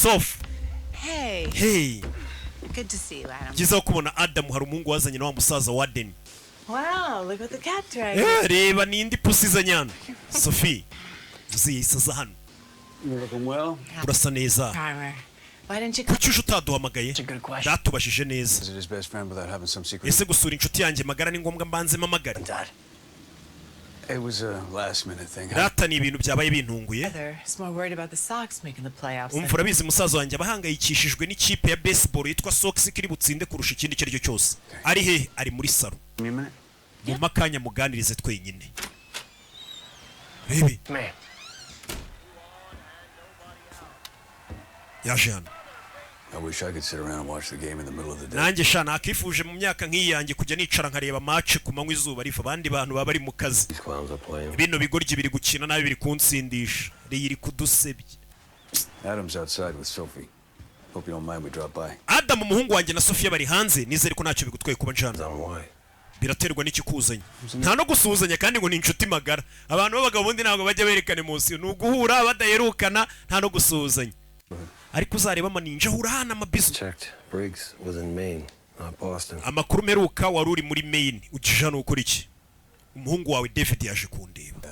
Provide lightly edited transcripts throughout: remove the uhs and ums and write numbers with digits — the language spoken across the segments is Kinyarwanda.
Sof. Hey, Hey. good to see you, Adam. Byiza ko kubona, Adamu. Hari umuhungu wazanye na wa musaza wa Deni. Wow, look what the cat dragged. Eh, reba nindi pusi izanye hano. Sophie uzi yahise aza hano. You're looking well. Urasa neza. Primer. Why didn't you come? Kuki uje utaduhamagaye? Datubajije neza. Visit his best friend without having some secret. Ese gusura inshuti yanjye magara ni ngombwa mbanze mpamagare? Dad. It was a last minute thing. Data, ni ibintu byabaye bintunguye. Heather is more worried about the Sox making the playoffs. Umva, urabizi musaza wanjye aba ahangayikishijwe n'ikipe ya baseball yitwa Sox ko iri butsinde kurusha ikindi icyo ari cyo cyose. Ari he? Ari muri salo. Give me a minute. Mu makanya muganirize twenyine, rebe. Man. Yaje hano. I wish I could sit around and watch the game in the middle of the day. Nanjye sha nakifuje mu myaka nk'iyi yanjye kujya nicara nkareba match ku manywa izuba riva, abandi bantu baba bari mu kazi. These clowns are playing. Bino bigoryi biri gukina nabi, biri kunsindisha, riyi iri kudusebya. Adam's outside with Sophie. Hope you don't mind we drop by. Adamu, umuhungu wanjye na Sofia bari hanze. Nizere ko ntacyo bigutwaye kuba njana. On why? Biraterwa n'ikikuzanye. Nta no gusuhuzanya kandi ngo ni inshuti magara. Abantu b'abagabo ubundi ntabwo bajya berekana emotion, ni uguhura badaherukana, nta no gusuhuzanya. Ariko uzareba amaninja ahura hana amabizu. Checked. Briggs was in Maine, not Boston. Amakuru mperuka wari uri muri Maine. Ukije hano gukora iki? Umuhungu wawe David yaje kundeba.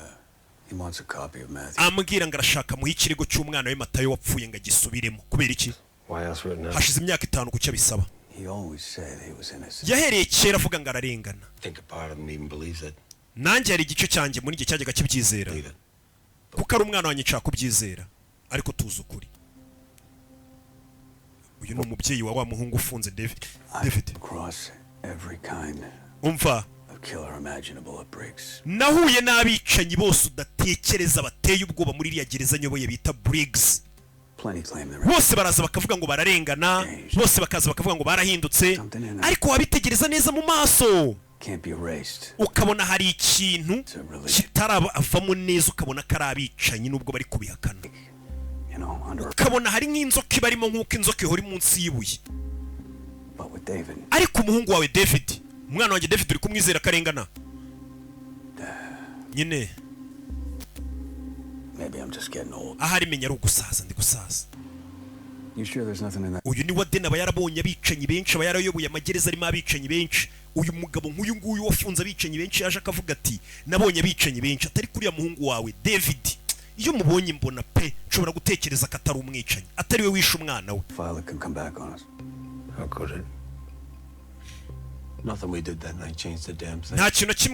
He wants a copy of Matthew. Ambwira ngo arashaka muhe ikirego cy'umwana we Matayo wapfuye ngo agisubiremo. Kubera iki? Why else written out? Hashize imyaka 5, kuki abisaba? He always said he was innocent. Yahereye kera avuga ngo ararengana. I think a part of him even believes it. Nanjye hari igice cyanjye muri njye cyajyaga kibyizera. Believe it. Kuko ari umwana wanjye nshaka kubyizera, ariko tuzi ukuri. Uyu ni umubyeyi wa wa muhungu ufunze, David. David. Across every kind Umva, of killer imaginable at Briggs. nahuye n'abicanyi bose udatekereza bateye ubwoba muri iriya gereza nyoboye bita Briggs. Plenty claim they're Bose baraza bakavuga ngo bararengana, bose bakaza bakavuga ngo barahindutse, ariko wabitegereza neza mu maso can't be erased. ukabona hari ikintu kitaravamo neza, ukabona ko ari abicanyi nubwo bari kubihakana. Under Ukabona hari nk'inzoka ibarimo, nk'uko inzoka ihora munsi y'ibuye. But with David, Ariko umuhungu wawe David, umwana wanjye David, uri kumwizera ko arengana nyine? Maybe I'm just getting old. Ahari menya ari ugusaza, ndi gusaza. You sure there's nothing in that? Uyu ni Warden, aba yarabonye abicanyi benshi, aba yarayoboye amagereza arimo abicanyi benshi. Uyu mugabo nk'uyu nguyu wafunze abicanyi benshi yaje akavuga ati: "Nabonye abicanyi benshi," atari kuriya muhungu wawe David, iyo mubonye mbona pe nshobora gutekereza ko atari umwicanyi, atari we wishe umwana we. File that can come back on us. How could it? Nothing we did that night changed a damn thing. Nta kintu na kimwe.